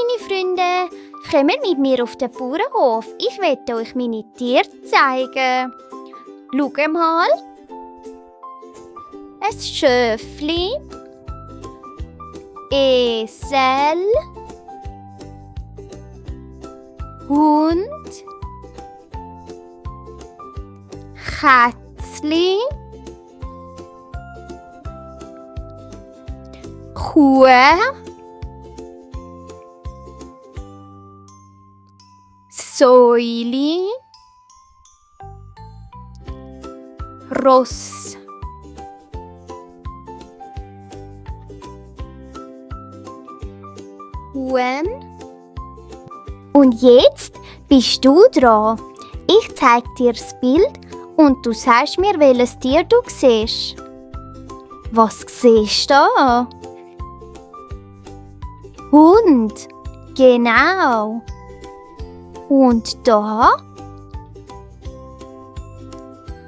meine Freunde, kommt mit mir auf den Bauernhof. Ich werde euch meine Tiere zeigen. Schaut mal. Ein Schöfli, Esel, Hund, Kätzli, Kuh, Säuli, Ross, Huhn. Und jetzt bist du dran. Ich zeige dir das Bild und du sagst mir, welches Tier du siehst. Was siehst du da? Hund. Genau. Und da?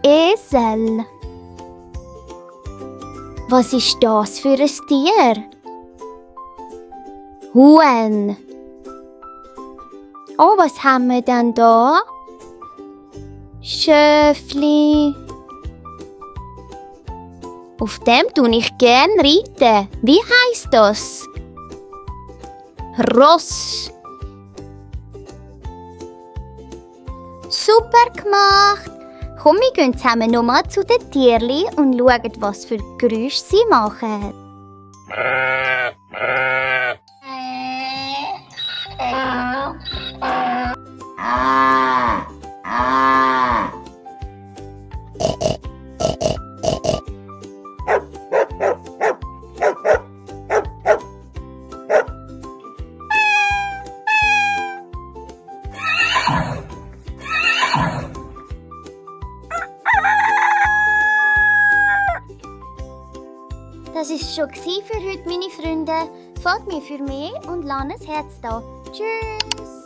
Esel. Was ist das für ein Tier? Huhn. Oh, was haben wir denn da? Schöfli. Auf dem tue ich gern reiten. Wie heisst das? Ross. Super gemacht. Komm, wir gehen zusammen nochmal zu den Tierli und schauen, was für Geräusche sie machen. Das war es schon für heute, meine Freunde. Folgt mir für mehr und lasst ein Herz da. Tschüss!